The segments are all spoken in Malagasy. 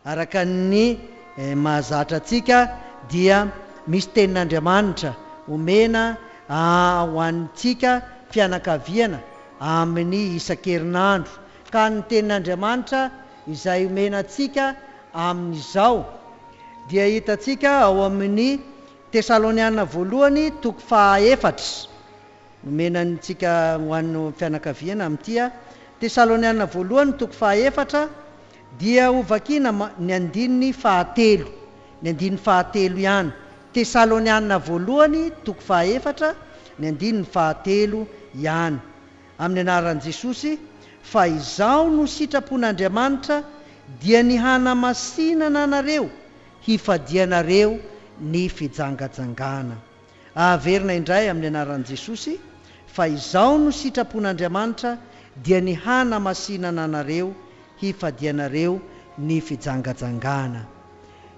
Araka ny mahazatra antsika dia misy tenin'Andriamanitra omena ho antsika fianakaviana amin'ny isan-kerinandro. Ka ny tenin'Andriamanitra izay omena antsika amin'izao dia hitantsika ao amin'ny Tesaloniana voalohany toko fahaefatra. Nomena antsika ho an'ny fianakaviana amin'ity a. Tesaloniana voalohany toko fahaefatra dia hovakiana ny andininy fahatelo. Ny andininy fahatelo ihany. Tesaloniana voalohany toko fahaefatra, ny andininy fahatelo ihany. Amin'ny anaran'i Jesosy, fa izao no sitrapon'Andriamanitra dia ny hanamasinana anareo hifadianareo ny fijangajangana. Averina indray amin'ny anaran'i Jesosy, fa izao no sitrapon'Andriamanitra dia ny hanamasinana anareo hifadianareo ny fijangajangana.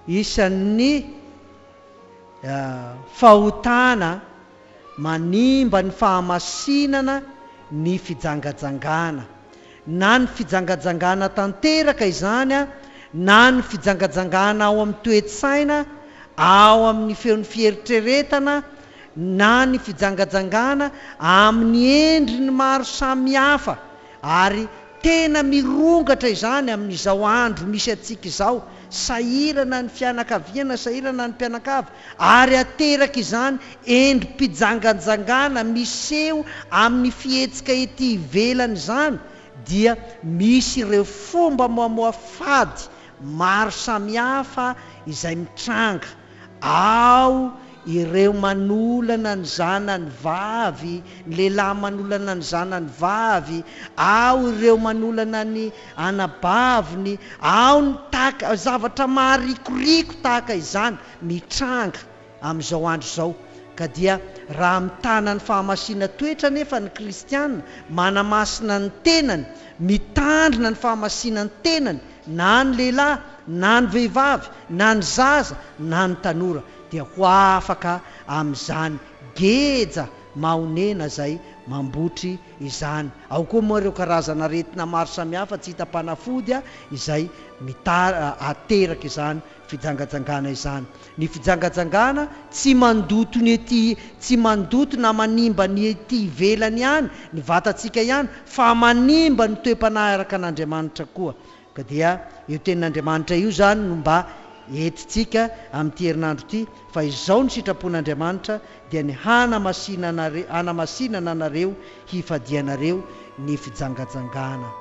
Isan'ny fahotana manimba ny fahamasinana ny fijangajangana. Na ny fijangajangana tanteraka izany na ny fijangajangana ao amin'ny toe-tsaina, ao amin'ny feon'ny fieritreretana, na ny fijangajangana amin'ny endriny maro samihafa ary tena mirongatra izany amin'izao andro misy antsika izao, sahirana ny fianakaviana, sahirana ny mpianakavy ary ateraka izany endri-pijanganjangana miseho amin'ny fihetsika ety ivelany izany dia misy ireo fomba mamoafady maro samihafa izay mitranga. Ao ireo manolana ny zanany vavy, ny lehilahy manolana ny zanany vavy, ao ireo manolana ny anabaviny, ao ny tahaka zavatra maharikoriko tahaka izany mitranga amin'izao andro izao. Ka dia raha mitana ny fahamasinan-toetra anefa ny kristiana, manamasina ny tenany, mitandrina ny fahamasinan'ny tenany, na ny lehilahy, na ny vehivavy, na ny zaza, na ny tanora, dia ho afaka amin'izany geja mahonena izay mambotry izany. Ao koa moa ireo karazana aretina maro samihafa tsy hitam-panafody izay mitar ateraka izany fijangajangana izany. Ny fijangajangana tsy mandoto ny ety, tsy mandoto na manimba ny ety ivelany ihany, ny vatantsika ihany, fa manimba ny toe-panahy araka an'Andriamanitra koa. Ka dia io tenin'Andriamanitra io izany no mba entintsika amin'ity herinandro ity, fa izao ny sitrapon'Andriamanitra dia ny hanamasinanare, hanamasinana anareo hifadianareo ny fijangajangana.